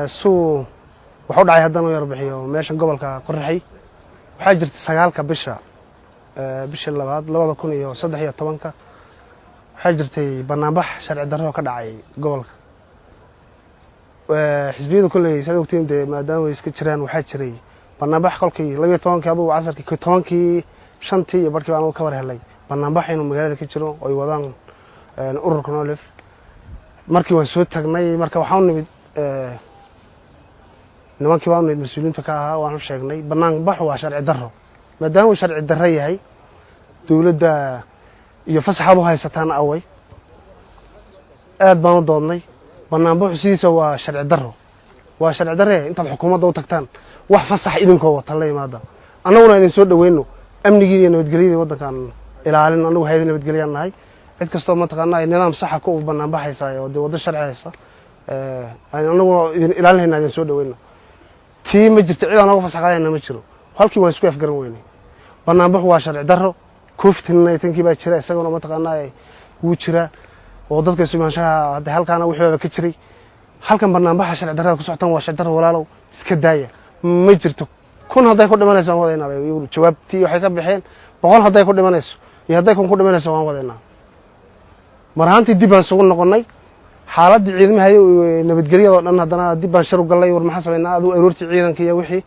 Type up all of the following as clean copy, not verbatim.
Suu waxu dhacay haddana u yarbixiyo meeshan gobolka Qoraxay. Waxaa jirta 9-ka bisha, bishii labaad, 2013-ka, waxaa jirtay banaanbax sharci darro ka dhacay gobolka. Xisbiyadu kolley saad ogtiin dee, maadaama ay iska jiraan, waxaa jiray banaanbax kolkii 12-kii adugu casarkii, 10-kii, 5-tii iyo barkii baan ka war helay banaanbax inuu magaalada ka jiro oo ay wadaan ururka ONLF. Markii waan soo tagnay, marka waxaan u nimid nimankii baan u nimid mas-uuliyiinta ka ahaa. Waan u sheegnay banaanbaxu waa sharci darro, maadaama uu sharci darro yahay, dowladda iyo fasaxaad u haysataan away. Aad baan u doodnay. Banaanbaxu sidiisa waa sharci darro, waa sharci darre. Intaad xukuumadda u tagtaan, wax fasax idinkoo wata la yimaada, annaguna idin soo dhaweyno, amnigii iyo nabadgelyadii waddankaan ilaalin. Annagu hayada nabadgelyaan nahay. Cid kastoo mataqaana ay nidaam saxa ku banaanbaxaysa oo dee waddo sharci haysa, annaguna idin ilaalinayna, idin soo dhaweyno. Tii ma jirto, cid aan oga fasax qaadayna ma jiro. Halkii waan isku afgaran weynay. Banaanbaxu waa sharci darro. COVID-19-kii baa jira, isaguna mataqaanaa wuu jiraa oo dadka isu imaanshaha hadda halkaana wixii baaba ka jiray. Halkan banaanbaxa sharci darrada ku socotaan waa sharci darro, walaalow, iska daaya. Ma jirto, 1000 hadday ku dhimanayso waan wadaynaa bay iyagu jawaabtii waxay ka baxeen. 100 hadday ku dhimanayso iyo hadday 1000 ku dhimanayso waan wadaynaa. Mar ahaantii dib baan isugu noqonnay xaaladdii ciidamaha nabadgelyada oo dhan. Haddana dib baan shir u gallay. War maxaan samaynaa? Aduu aroortii ciidanka iyo wixii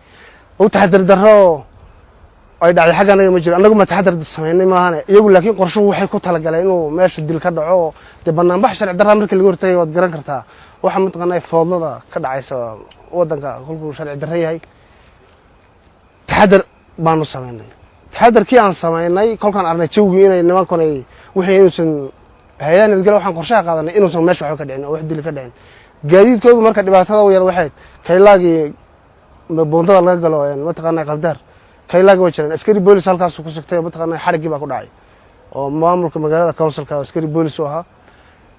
u taxadar darro ay dhacday xagga anaga ma jiro. Annagu ma taxadar samaynay maahane iyagu, laakiin qorshuhu waxay ku talagaleen inuu meesha dil ka dhaco oo dee banaanbax sharci darraa markii laga hortagay. Waad garan kartaa waxa mataqaanaa foodlada ka dhacaysa waddanka kolkuu sharci darro yahay. Taxadar baanu samaynay. Taxadarkii aan samaynay, kolkaan aragnay jawgii inay nimankan ay wixii inuusan hay-adaha nabadgelya, waxaan qorshaha qaadanay inuusan meesha waxba ka dhicin oo wax dili ka dhicin. Gaadiidkoodu marka dhibaatada u yar waxayd kaylaagii buundada laga galo mataqaanaa Qabdaar. Kaylaagi waa jireen askari boolis halkaas ku sugtay, mataqaanaa xadhiggii baa ku dhacay oo maamulka magaalada councilka askari boolis u ahaa.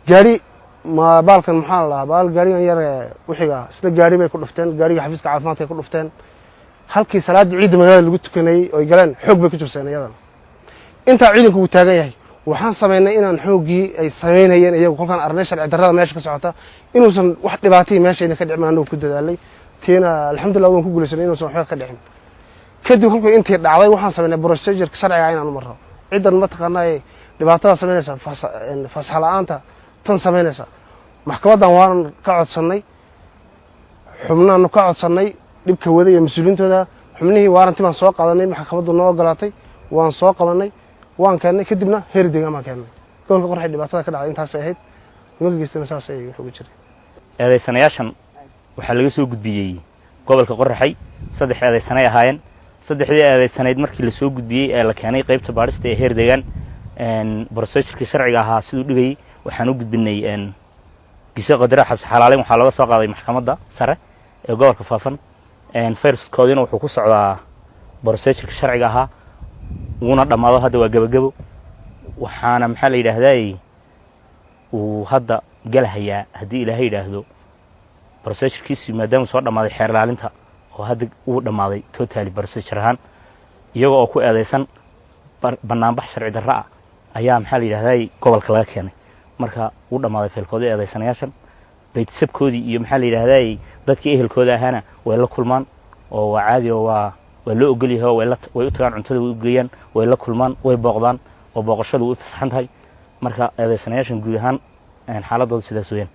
Gaari ma baalkan maxaa la dhahaa, baal gaarigan yar wixiga isna gaari bay ku dhufteen, gaariga xafiiska caafimaadka ay ku dhufteen. Halkii salaaddii ciidda magaalada lagu tukanayey oy galeen, xoog bay ku jabseen iyadana. Intaa ciidanku uu taagan yahay, waxaan samaynay inaan xooggii ay samaynayeen iyagu, kolkaan arnay sharci darrada meesha ka socota, inuusan wax dhibaatihii meeshayna ka dhicin anagu ku dadaalay. Tiina alxamdulillah waan ku guulaysanay inuusan waxba ka dhicin. Kadib kolkii intii dhacday, waxaan samaynay procedure sharciga inaan u marro ciddan mataqaanaa dhibaatada samaynaysa, fasax la-aanta tan samaynaysa. Maxkamaddan waan ka codsannay, xubnaanu ka codsannay dhibka wada iyo mas-uuliyiintooda. Xubnihii waaranti baan soo qaadanay, maxkamaddu noo ogolaatay, waan soo qabanay, waan keennay. Kadibna heer deegaan baan keennay. Gobolka Qorxay dhibaatada ka dhacday intaasay ahayd. Nimanka geystayna saas ay wax uga jiray. Eedaysanayaashan waxaa laga soo gudbiyey gobolka Qoraxay. Saddex eedaysanay ahaayeen. Saddexdii eedaysanayd markii la soo gudbiyey ee la keenay qaybta baadhista ee heer deegaan, procedurkii sharciga ahaa siduu dhigayay, waxaan u gudbinay gise qadara xabsi xalaaleyn. Waxaa looga soo qaaday maxkamadda sare ee gobolka Faafan. Fayruskoodiina wuxuu ku socdaa procedurka sharciga ahaa, wuuna dhammaado, hadda waa gebagebo. Waxaana maxaa la yidhaahdaa uu hadda galahayaa, haddii Ilaahay yidhaahdo, procedurkiisii maadaama soo dhammaaday xeer ilaalinta oo hadda uu dhammaaday totally procedure ahaan. Iyaga oo ku eedaysan banaanbax sharci darro ah ayaa maxaa la yidhahdaa gobolka laga keenay. Marka wuu dhammaaday feelkoodii eedaysanayaashan. Baytisabkoodii iyo maxaa la yidhahdaa dadkii ehelkooda ahaana way la kulmaan oo waa caadi oo waa loo ogol yahay oo way u tagaan, cuntada way u geeyaan, way la kulmaan, way booqdaan oo booqashadu way fasaxan tahay. Marka eedaysanayaashan guud ahaan xaaladooda sidaas weeyaan.